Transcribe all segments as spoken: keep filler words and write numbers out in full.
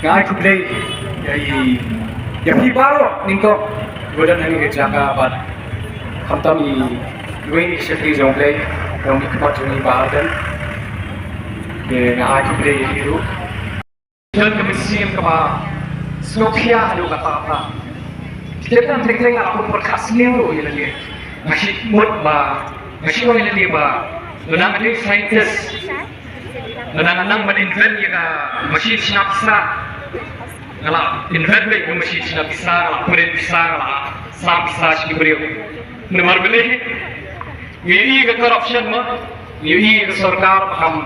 Nga ai khublei ïa i, ïa phi baroh nyngkong ba don ha kane ka jaka bad khamtam i wei i shakri jong U Blei, jong i khmat jong i ba ardent. Te nga ai khublei ïa i ruh. Don ka mynsiem kaba sngewkhia haduh katta katta. Te tang teng teng nga la pyrkhat sniew ruh ïa lade. Nga shu mut ba, nga shu ong ïa lade ba, nga dang dei scientist. Nga dang nang ban invent ïa ka machine shna pisa. Nga la invent ïa ka machine shna pisa, nga la print pisa, nga la sam pisa sha ki briew. Namar balei? Ngi ïohi ka corruption mo, ngi ïohi ka sorkar ba kam,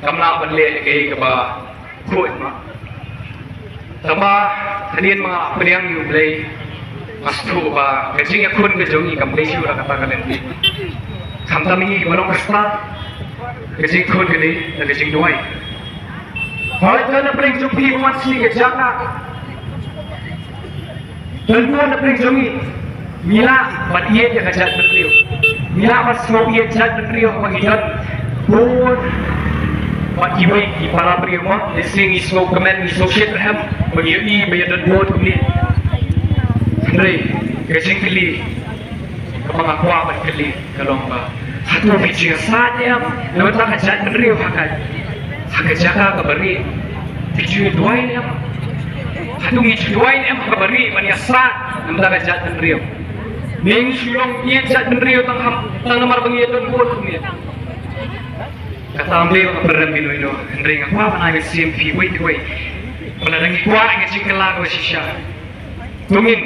kam lah ban leh kaei kaba khuid mo. Tangba hadien ba nga pdiang ïa U Blei, nga sngewthuh ba ka jingïakhun ka jong ngi kam dei shuh da kata ka lynti. Khamtam ngi kiba long Khristan, ka jingkhun ka dei da ka jingduwai. Hooid, don na pdeng jong phi ba wan sha kane ka jaka. Don bun na pdeng jong ngi. Ngi lah ban ïeit ïa ka jaitbynriew. Ngi lah ban sngewbha ïa ka jaitbynriew ba ngi don bun bad kiwei ki para briew mo. Lehse ngi sngewkmen, ngi sngewshitrhem ba ngi ïohi ba ïa don bun kumne. Hynrei ka jingkylli kaba nga kwah ban kylli ka long ba, hato phi jingïasaid ne em na bynta ka jaitbynriew ha ka, ha ka jaka kaba rieh? Phi jingduwai ne em? Hato ngi jingduwai ne em ha kaba rieh ban ïasaid na bynta ka jaitbynriew? Ne ngi shu long ïeit jaitbynriew tang ham, tang namar ba ngi ïa don bun kumne? Kata ym dei ba nga pynrem ïano ïano, hynrei nga kwah ban ai mynsiem phi uwei pa uwei ba lada ngi kwah ïa ka jingkylla kaba shisha, to ngin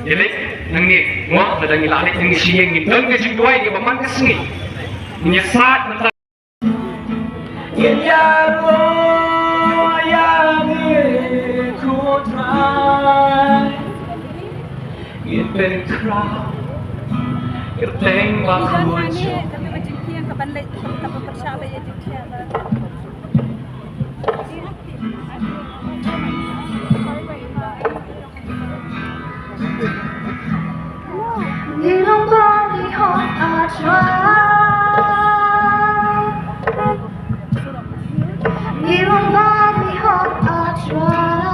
ïa leit nangne, mo, lada ngi la leit nangne sha ïing, ngin don ka jingduwai kaba man ka sngi. Ngin ïasaid mynta. Ngin ïaroh ïa ngi ko Trai. Ngin pynkhraw kyrteng bakhuid jong. Ngi long ba ngi hok, ah Trai. Ngi long ba ngi hok, ah Trai.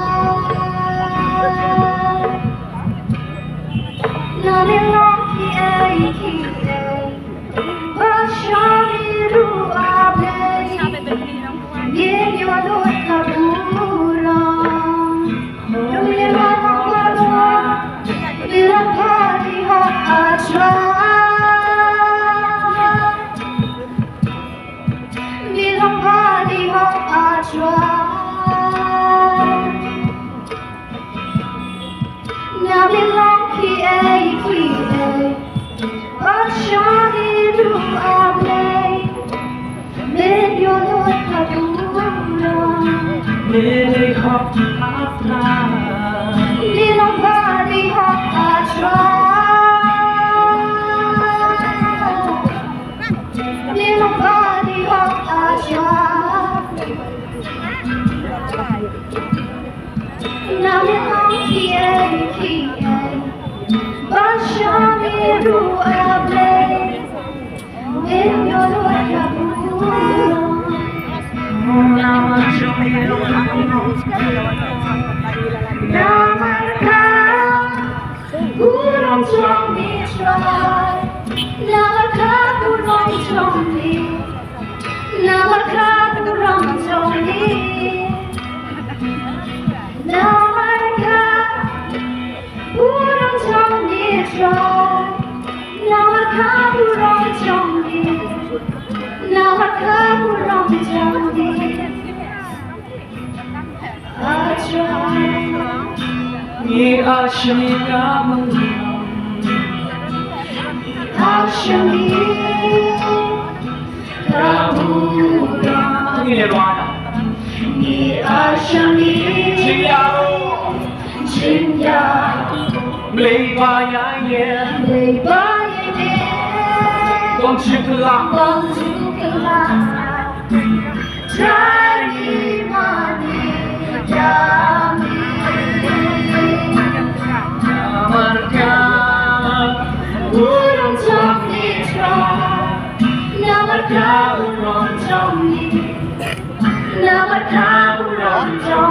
Ngi long kiei kiei ba shai ruh, ah Blei. Ngin ïoh lut ka burom. Ngi long ba ngi hok, ah Trai. Ngi long ba ngi hok, ah Trai. Ngi long ba ngi hok, ah Trai. Ngi long kiei kiei ba shai ruh, ah Blei. Ngi ïoh lut ka burom. Ngi long ba ngi hok, ah Trai. Ngi long ba ngi hok, ah Trai. Ngi long ba ngi hok, ah Trai. Ngi long kiei kiei ba shai ruh, ah Blei. Namar ka burom jong ngi Trai. Namar ka burom jong ngi. Namar ka burom jong ngi. Namar ka burom jong ngi Trai. Namar ka burom jong ngi. Namar ka burom jong ngi. Ah Trai. Ngi ai sha ngi ka burom. Ngi ai sha ngi ka burom. Ngi ai sha ngi. Jingïaroh. Jingïaroh. Blei ba ïaineh. Blei ba ïaineh. Bym ju kylla. Bym ju kylla. Trai ngi mane ïa me. Namar ka burom jong me Trai. Namar ka burom jong me. Namar ka burom jong